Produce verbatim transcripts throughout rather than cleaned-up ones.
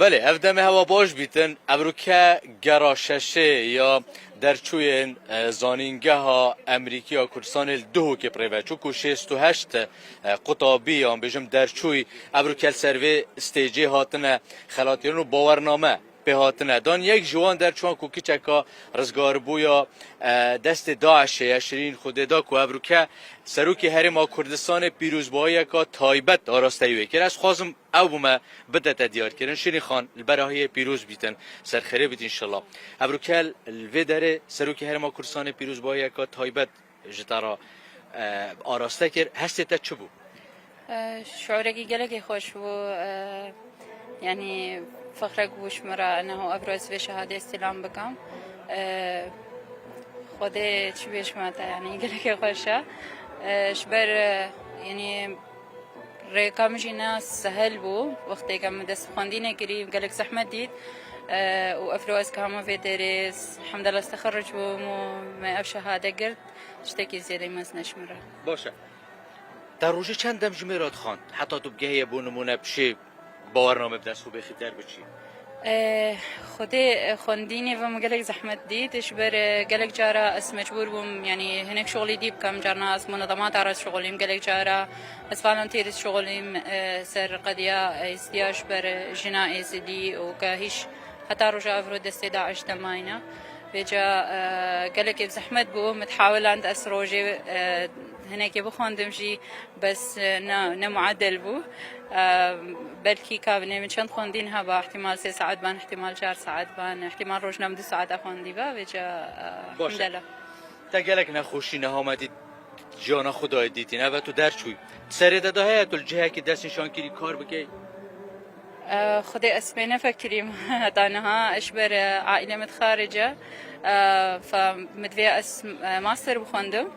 Belê, ev demê hewa baş bîtin. Evroke gera şeşê ya derçûyên, e, zanîngeha Emerîkî ya Kurdistanê li Duhokê bi rê ve çû ku şêst û heşt, e, qutabî yan bêjim derçûyî evroke li ser vê stêcê hatine xelatkirin û bawername pê hatine dan. Yek ji wan derçûyan ku kiçeka rizgarbûya, e, destê DAIŞê ye, Şirîn Xwedêda ku evroke Serokê Herêma Kurdistanê pîrozbahiyeka taybet arasteyî wê kir. Ez xwazim ew bûme bidete diyarkirin. Şirîn Xan, li berahiyê pîroz bîtin, serxêrê bît înşallah. Evroke li vê derê Serokê Herêma Kurdistanê pîrozbahiyeka taybet ji te re, e, araste kir. Hestê te çi bû? E, şiûrekî gelekî xweş bû. E, yanî fexrek bû ji min re, eneho evro ez vê şehadê îstîlam bikim. E, Xwedê çi bêjime te, yanî gelekî xweş e. E, ji ber, e, yanî rêka min jî ne sehel bû. Wextê ke min dest bi xwendînê kirî, gelek zehmet dît. E, û evro ez kehama vê derê, hemdela ez texerruc bûm û me ev şehade girt. Tiştekî zêde mezin e ji min re. Baş e. Te rojê çend dem ji mêra dixwend? Heta tu bigehiyê bo nimûne pişê bawername bi dest xwe bêxî derbiçî? E, Xwedê, e, xwendînê ve min gelek zehmet dît. Ji ber, e, gelek cara ez mecbûr bûm, yanî hinek şixulî dî bikim. Carna ez munezemata re dişixulîm. Gelek cara ez volunteer dişixulîm, e, ser qediya Êzidiya ji ber, e, jina Êzidî û ke hîş heta roja evro destê DAIŞ de mayîne. Vêca, e, gelekê bi zehmet bû. Min dihawiland ez rojê, e, hinekê bixwendim jî, bes, e, ne, ne muedel bû. E, belkî kabinê min çend xwendîn heba, ihtimal sê saet ban, ihtimal çar saet ban, ihtimal rojna min du saet xwendî ba, vêca, e, Baş e. Hemdela. Te gelek nexweşî nehametî ciyana xwe dayê dîtîn. Eve tu derçûyî. Di serê de de heye tu li cihekî destnîşankirî kar bikey? E, Xwedê ez pê nefekirîm heta niha. Ji ber, e, aîlê min di xaricê. E, fa min divê ez, e, master bixwendim.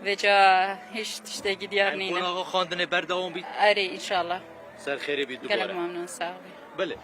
Vêca hîç tiştekî diyar nîne. Qonaxa xwendinê berdewam bît. Erê, înşallah. Ser xêrê bît dubare. Gelek memnûn, sağ bî. Belê.